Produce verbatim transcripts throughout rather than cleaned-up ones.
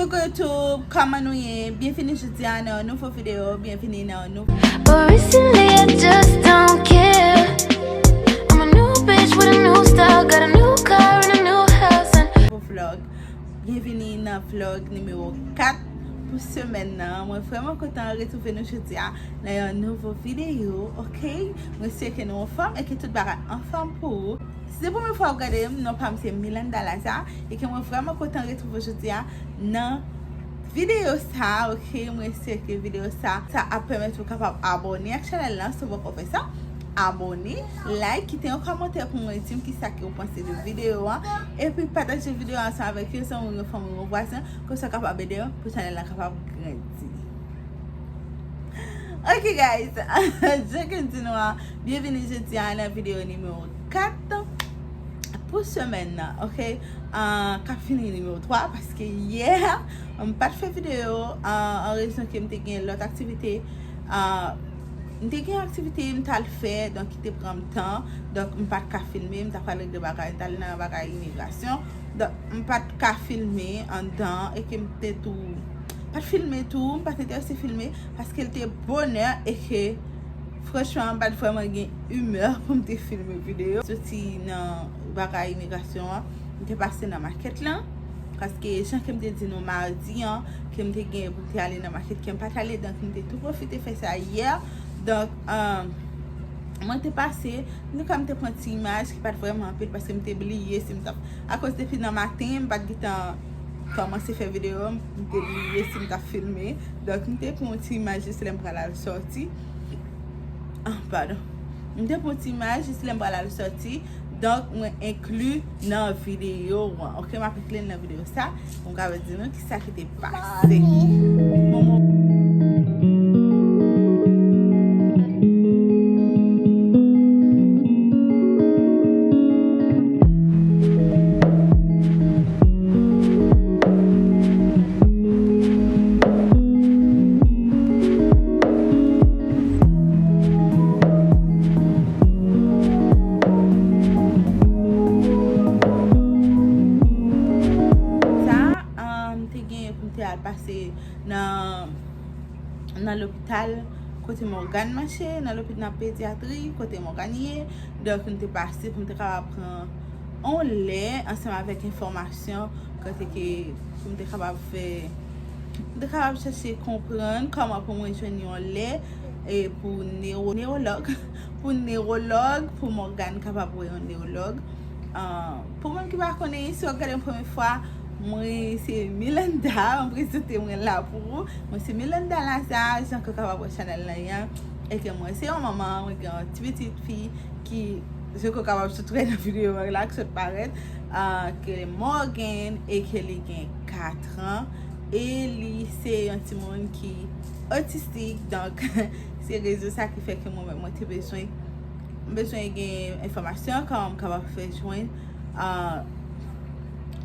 Coucou YouTube, kòman nou ye? Byenvini jodi a nan yon nouvo videyo, byenvini nan yon nouvo But recently I just don't care. I'm a new bitch with a new style, got a new car and a new house and vlog. Byenvini nan vlog nimewo kat pou semèn nan. Mwen vrèman kontan retwouve nou jodi a nan yon nouvo videyo, oke? Mwen swete ke nou anfòm e ke tout bagay anfòm pou ou. Si se premye fwa w ap gade m, non pa m se Milanda Lazarre e ke mwen vrèman kontan retwouve w jodi a nan videyo sa, oke? Mwen espere ke videyo sa, sa ap pèmèt ou kapab abòne ak chanèl lan si w poko fè sa. Abòne, like, kite yon kòmantè pou mwen di m kisa ke w panse de videyo an. Epi pataje videyo an ansanm avèk yon zanmi w, yon fanmi w, yon vwazen, konsa w kapab ede m pou chanèl lan kapab grandi. Ok guys, jan ke m di nou an, byenvini jodi a nan videyo nimewo kat pou semèn nan, oke? Ah, k ap fini nimewo twa, paske yè, m pa t fè videyo, ah, an rezon ke m te gen lòt aktivite. Ah, m te gen aktivite m t al fè, donk ki te pran m tan. Donk, m pa t ka filme, m t ap pral regle bagay, m t al nan bagay imigrasyon. Donk, m pa t ka filme anndan, e ke m te tou, pa t filme tou, m pa t enterese filme, paske l te bonè, e ke, franchman, m pa t vrèman gen imè pou m te filme videyo. Soti nan bagay imigrasyon an, m te pase nan makèt lan, paske jan ke m te di nou madi an, ke m te gen pou m te ale nan makèt, ke m pa t ale, donk m te tou pwofite fè sa yè. Donk, um, mwen te pase, m te, m te pran ti imaj ki pa t vrèman anpil, paske m te bliye si m t ap, akoz depi nan maten, m pa t gentan kòmanse fè videyo, m te bliye si m t ap filme. Donk, m te pran yon ti imaj jis lè m pral al sòti. Ah, padon. M te pran yon ti imaj jis lè m pral al sòti. Donk, mwen enkli nan videyo an. Oke, m ap enkli nan videyo sa. Mwen ka di nou kisa ki te pase. Bon, bon. Sa, um, te genyen pou m te al pase nan, nan lopital kote Morgan mache, nan lopital, nan pedyatri kote Morgan ye. Donk, m te pase pou m te kapab pran yon lè ansanm avèk enfòmasyon kote ke pou m te kapab fè, m te kapab chèche konprann kòman pou mwen jwenn yon lè, e pou newo-, newològ, pou newològ, pou Morgan kapab wè yon newològ. Ah, pou moun ki pa konnen, si w ap gade m premye fwa, mwen se Milanda, mwen prezante mwen la pou ou. Mwen se Milanda Lazarre, jan ke w kapab wè chanèl lan an. E ke mwen se yon manman, mwen gen yon ti pitit fi ki, jan ke w kapab sot wè nan videyo an la, ki sot parèt, ah, ke Morgan e ke li gen kat an. E li se yon timoun ki otistik, donk, se rezon sa ki fè ke mwen menm, mwen te bezwen, m bezwen gen enfòmasyon, kòman m kapab fè jwenn, ah,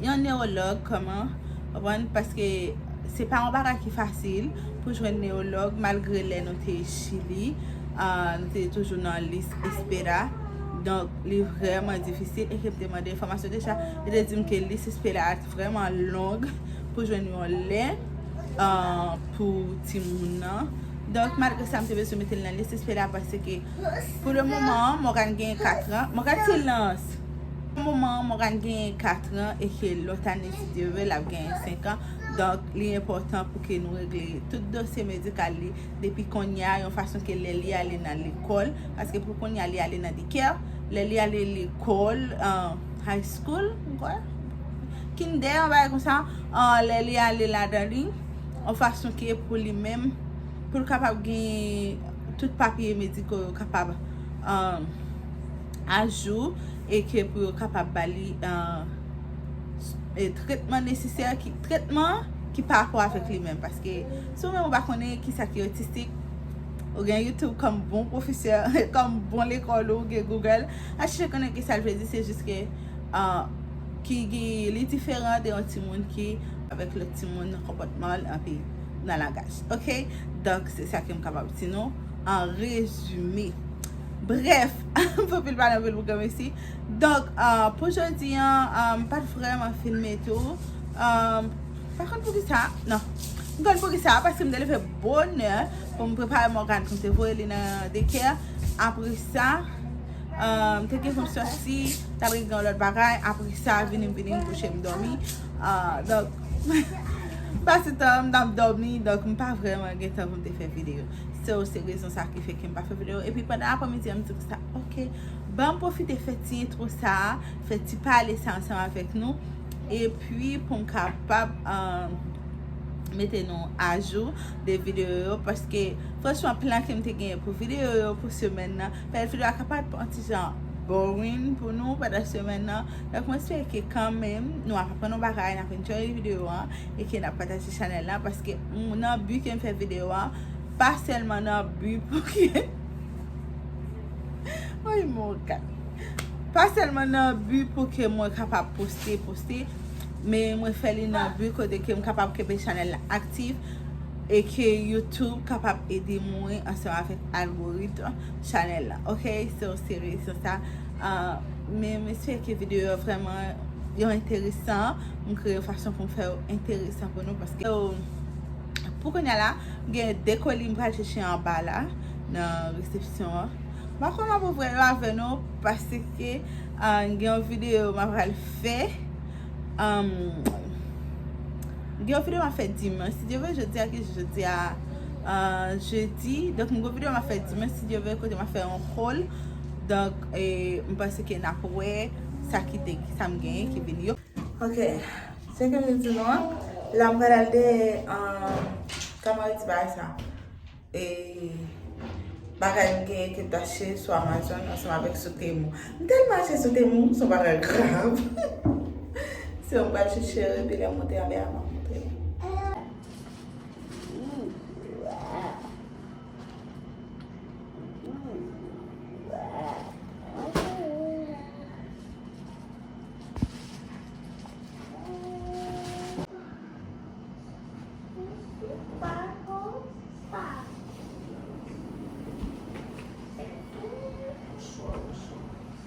yon newològ, kòman, konprann, paske se pa yon bagay ki fasil pou jwenn newològ, malgre lè nou te Chili, ah, nou te toujou nan lis espera. Donk, li vrèman difisil, e ke m te mande enfòmasyon deja, yo te di m ke lis espera a vrèman long pou jwenn yon lè, ah, pou timoun nan. Donk, malgre sa, m te bezwen mete l nan lis espera paske, pou le moman, Morgan genyen kat an. Morgan, silans! Pou le moman, Morgan genyen kat an e ke lòt ane, si Dye vle, l ap genyen senk an. Donk, li enpòtan pou ke nou regle tout dosye medikal li depi kounye a, yon fason ke lè li ale nan lekòl, paske pou kounye a, li ale nan daycare, lè li ale lekòl, ah, high school, m kwè, kinder, yon bagay konsa, ah, lè li ale ladan li, yon fason ke pou li menm, pou l kapab gen tout papye mediko yo kapab, ah, ajou, e ke pou yo kapab ba li, ah, e tretman nesesè, ki, tretman ki pa rapò avèk li menm. Paske si w menm ou pa konnen kisa ki otistik, ou gen YouTube kòm bon pwofesè, kòm bon lekòl ou, ou gen Google, al chèche konnen kisa l vle di, se jis ke, ah, ki, ki li diferan de yon timoun ki avèk lòt timoun nan konpòtman l, epi nan langaj. Oke? Donk, se sa ke m kapab di nou an rezime. Brèf, m fè anpil pale, anpil pou granmesi. Donk, ah, pou jodi an, ah, m pa t vrèman filme tou. Ah, Pa konn poukisa, non. M konn poukisa, paske m te leve bonè pou m prepare Morgan, pou m te voye li nan daycare. Apre sa, euh, m te gen pou m sòti, t al regle yon lòt bagay. Apre sa, vini, m vini, m kouche, m dòmi. Euh, donk, m pase tan, m t ap dòmi, donk m pa vrèman gen tan pou m te fè videyo. So, se rezon sa ki fè ke m pa fè videyo. Epi pandan aprèmidi a, m di konsa, ok, ban m pwofite fè ti entwo sa, fè ti pale sa ansanm avèk nou. Epi pou m kapab, euh, mete nou ajou de videyo yo, paske franchman plan ke m te genyen pou videyo yo pou semèn nan, pèt videyo a kapab yon ti jan boring pou nou pandan semèn nan. Donk mwen espere ke kanmenm nou ap aprann yon bagay, n ap enjoy videyo an, e ke n ap pataje chanèl la, paske m, nan bi ke m fè videyo an, pa sèlman nan bi pou ke Oy, Morgan. Pa sèlman nan bi pou ke mwen kapab poste, poste, men mwen fè li nan bi kote ke m kapab kenbe chanèl la aktif e ke YouTube kapab ede mwen ansanm avèk algoritm chanèl la. Ok, so se rezon sa. Ah, men m espere ke videyo yo vrèman yo enteresan. M kreye yon fason pou m fè yo enteresan pou nou paske yo Pou kounye a la, m gen de koli m pral chèche anba la, nan resepsyon an. M pa kwè m ap ouvri yo avè nou, paske, ah, gen yon videyo m ap pral fè. Am, gen yon videyo m ap fè dimanch, si Dye vle, jodi a ki jou jodi a, ah, jedi. Donk, m gen yon videyo m ap fè dimanch, si Dye vle, kote m ap fè yon haul. Donk, e, m panse ke n ap wè sa ki te, sa m genyen ki vini yo. Ok, sa ke m te di nou an, la m pral al dèyè, um, kòman yo di bagay sa? E, bagay m genyen ke m t achte sou Amazon ansanm avèk sou Temu. M tèlman achte sou Temu, se yon bagay grav. So, m pral chèche yo, epi lè m monte anlè a, m ap montre nou.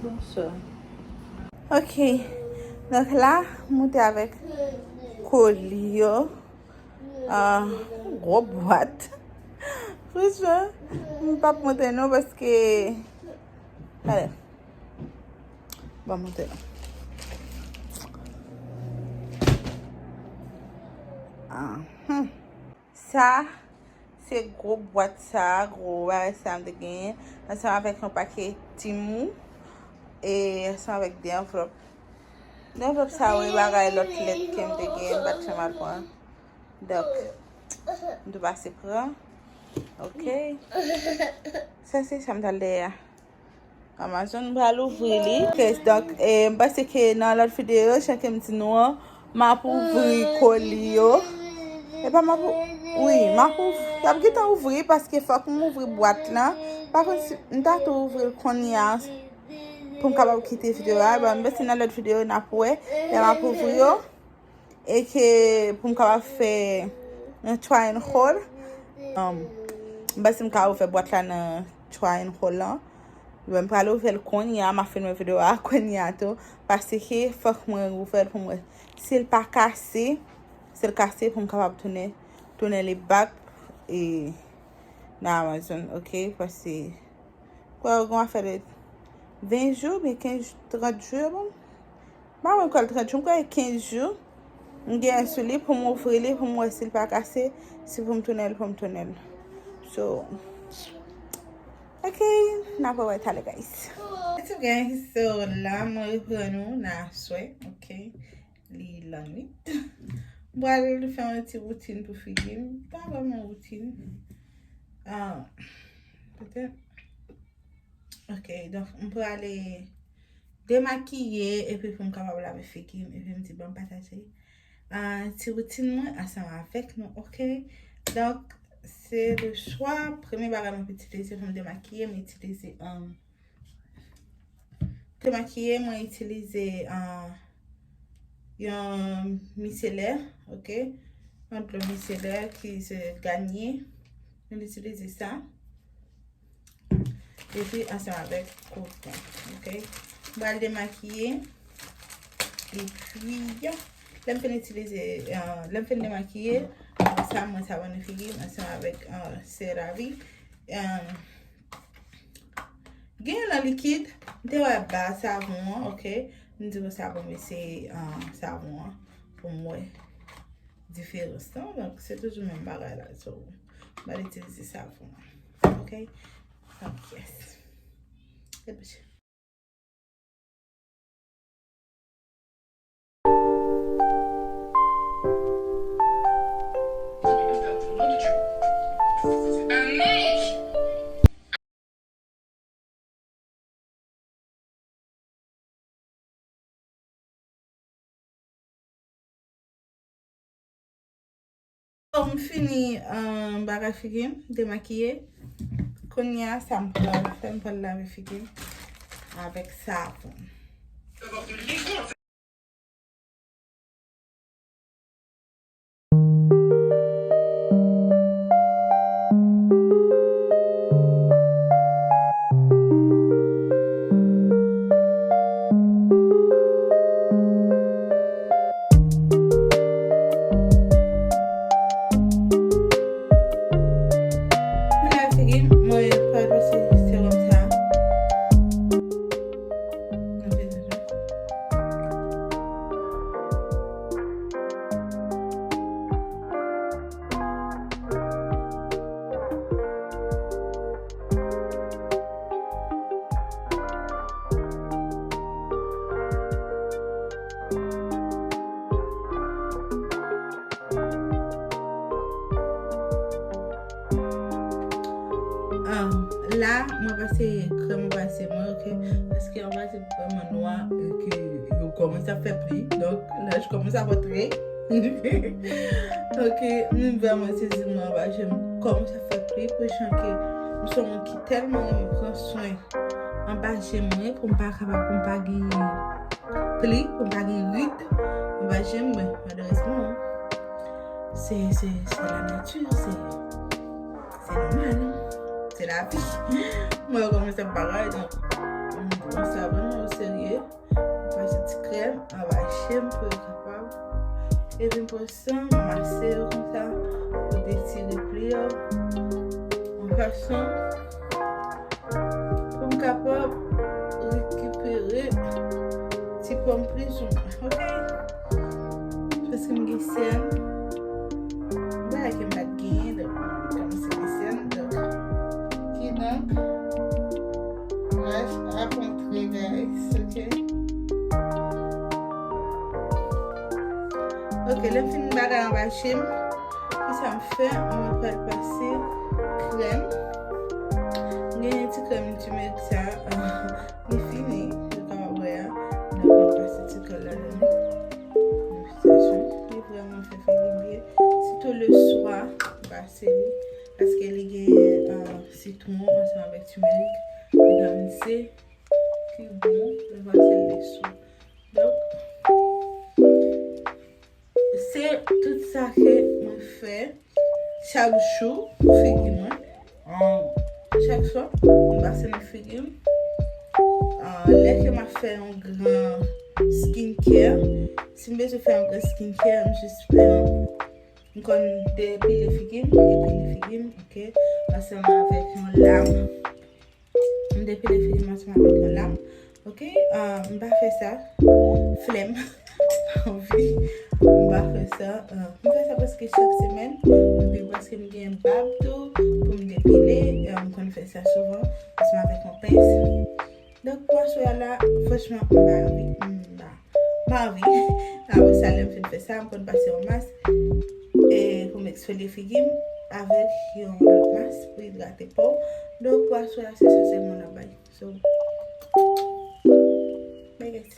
Bonswa. Ok. Donk la, moute avèk koli yo. Ah, gwo bwat. Franchman, m p ap montre nou paske, gade. Ban m montre nou. Ah, hmm. Sa, se gwo bwat sa, gwo bagay sa m te genyen. Ansanm avèk yon pakèt Temu. E ansanm avèk de anvlòp. De anvlòp sa yo, e bagay lòt lèt ke m te genyen, m pa t janm al pran. Donk, m tou pase pran. Ok. Sa se sa m t al dèyè a. Amazon, m pral ouvri li. Ok, donk, e, m panse ke nan lòt videyo, jan ke m di nou an, m ap ouvri koli yo. E pa m ap ou-, wi, m ap ouv-, y ap gentan ouvri paske fòk m ouvri bwat lan. Pa kont si m ta tou ouvri l kounye a pou m kapab kite videyo a. Bon, m panse nan lòt videyo n ap wè lè m ap ouvri yo. E ke pou m kapab fè yon try and haul. Um, m panse m ka ouvè bwat la nan try and haul lan. Bon, m pral ouvè l kounye a, m ap filme videyo a kounye a tou. Paske fòk mwen ouvè l pou m wè si l pa kase. Si l kase, pou m kapab tounen, tounen li back e nan Amazon, ok? Paske kwè yo gen afè de ven jou, oubyen kenz, trant jou, bon. M pa konn kwè l trant jou, m kwè e kenz jou. M gen sou li pou m ouvri li, pou m wè si l pa kase, si pou m tounen l, pou m tounen l. So, ok, n ap wè talè, guys. What's up, guys? So, la, mwen reprann nou nan aswè, ok? Li lannwit. M pral fè yon ti woutin pou figi m. Pa vrèman woutin. Ah, petèt. Ok, donk, m prale demakiye epi pou m kapab lave figi m, epi m di, "Ban m pataje, ah, ti woutin mwen ansanm avèk nou," ok? Donk, se le swa, premye bagay m ap itilize pou m demakiye, m itilize, um, demakiye, mwen itilize, ah, yon miselè, ok? Yon dlo miselè ki se Garnier. Mwen itilize sa. Epi ansanm avèk koton, ok? M pral demakiye. Epi, Lè m fin itilize, eh, lè m fin demakiye, sa mwen savone figi m ansanm avèk, eh, CeraVe. Eh, gen nan likid, m te wè ba savon an, oke. M di pou sa pou m eseye, eh, savon an pou m wè diferans lan. Donk, se toujou menm bagay la. So, m al itilize savon an. Oke? Donk, yes. Epi, Bon, m fini, eh, bagay figi m, demakiye. Kounye a, sa m pral fè, m pral lave figi m avèk savon. Mwen lave figi m, mwen pral pase sewòm sa. Ah, la, mwen pase krèm anba je mwen, oke? Paske anba je m vrèman nwa, e ke yo kòmanse ap fè pli. Donk, laj kòmanse ap antre. Oke, m vrèman sezi mwen anba je m kòmanse ap fè pli, pou jan ke m se yon moun ki tèlman renmen pran swen anba je mwen, pou m pa kapab, pou m pa gen pli, pou m pa gen rid anba je m, men malerezman, se, se, se lanati, se, se nòmal, se lavi. Mwen kòmanse ap bagay, donk, m pran sa vrèman o serye. M pase ti krèm anba je m pou yo kapab. Epi m pran san, m mase yo konsa, pou detire pli yo. Yon fason pou m kapab rekipere ti po m plis ou mwens, oke? Paske m gen sèn, bagay ke m pa t genyen, donk m kòmanse gen sèn, donk, kidonk, laj ap antre, guys, oke? Oke, lè m fin bagay anba je m, kisa m fè? Mwen pral pase krèm. M genyen ti krèm timerik sa, li fini, nou kapab wè a. Donk, mwen pase ti krèm ladan li. Yon sitiyasyon ki vrèman fè figi m byen. Sitou le swa, m pase li. Paske li gen, eh, sitwon ansanm avèk timerik, vitamin C, ki bon, lè m pase li le swa. Donk, se tout sa ke mwen fè chak jou pou figi mwen. Ahn, chak swa, m pase nan figi m. Ahn, lè ke m ap fè yon gran skincare, si m bezwen fè yon gran skincare, m jis fè yon, m konn depile figi m, depile figi m, oke, ansanm avèk yon lam. M depile figi m ansanm avèk yon lam. Oke, ah, m pa fè sa. Flèm. Pa anvi. M pa fè sa. Ah, m fè sa prèske chak semèn. Epi paske m gen bab tou pou m depile. Ah, m konn fè sa souvan. Ansanm avèk yon pens. Donk, pou aswè a la, franchman, m pa anvi. M pa, m pa anvi. Apre sa, lè m fin fè sa, m konn pase yon mask. E pou m eksfolye figi m avèk yon lòt mask pou idrate po. Donk, pou aswè a, se sa sèlman n ap bay. So, bye guys.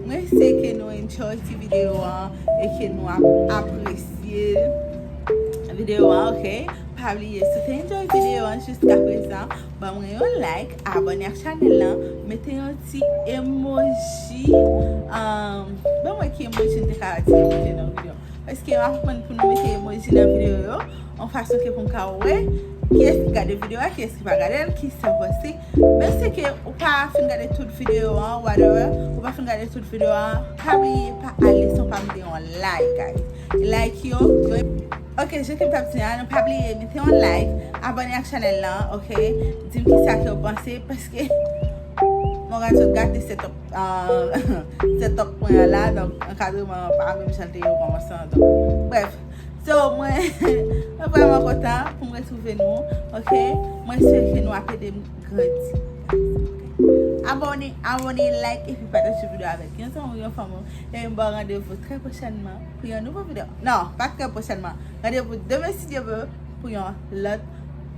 Mwen espere ke nou enjoy ti videyo an e ke nou ap apresye videyo an, oke? Pa bliye, si w te enjoy videyo an jiska prezan, ban mwen yon like, abòne ak chanèl lan, mete yon ti emoji, um, ban mwen ki emoji m te ka itilize nan videyo. Paske m aprann pou nou mete emoji nan videyo yo, yon fason ke pou m ka wè Kiyès ki gade videyo a, kiyès ki pa gade l, kisa w panse? Men si ke ou pa fin gade tout videyo an, whatever, ou pa fin gade tout videyo an, pa bliye pa al lese yon pa mete yon like, guys. Like yo, yo. Ok, jan ke m t ap di a, nou pa bliye mete yon like, abòne ak chanèl lan, ok? Di m kisa ke w panse, paske mwen gade sot gate setup, uh, setup mwen an la, donk ankadreman an pa menm jan l te ye okòmansan, donk, bref. So, mwen, mwen vrèman kontan pou m retwouve nou, ok? Mwen espere ke nou ap ede m grandi. Abòne, abòne, like, epi pataje videyo avèk yon zanmi ou yon fanmi w. E m ba w randevou trè pwochènman pou yon nouvo videyo. Non, pa trè pwochènman. Randevou demen si Dye vle pou yon lòt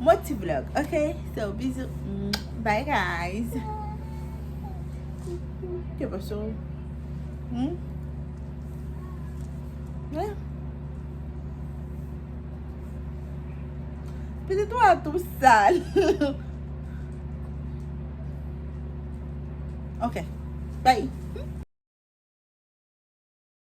motivlog, ok? So, bizou. Mm, bye, guys. Ke pase w? Hmm? Hein? Pitit ou a tou sal. Ok. Bye.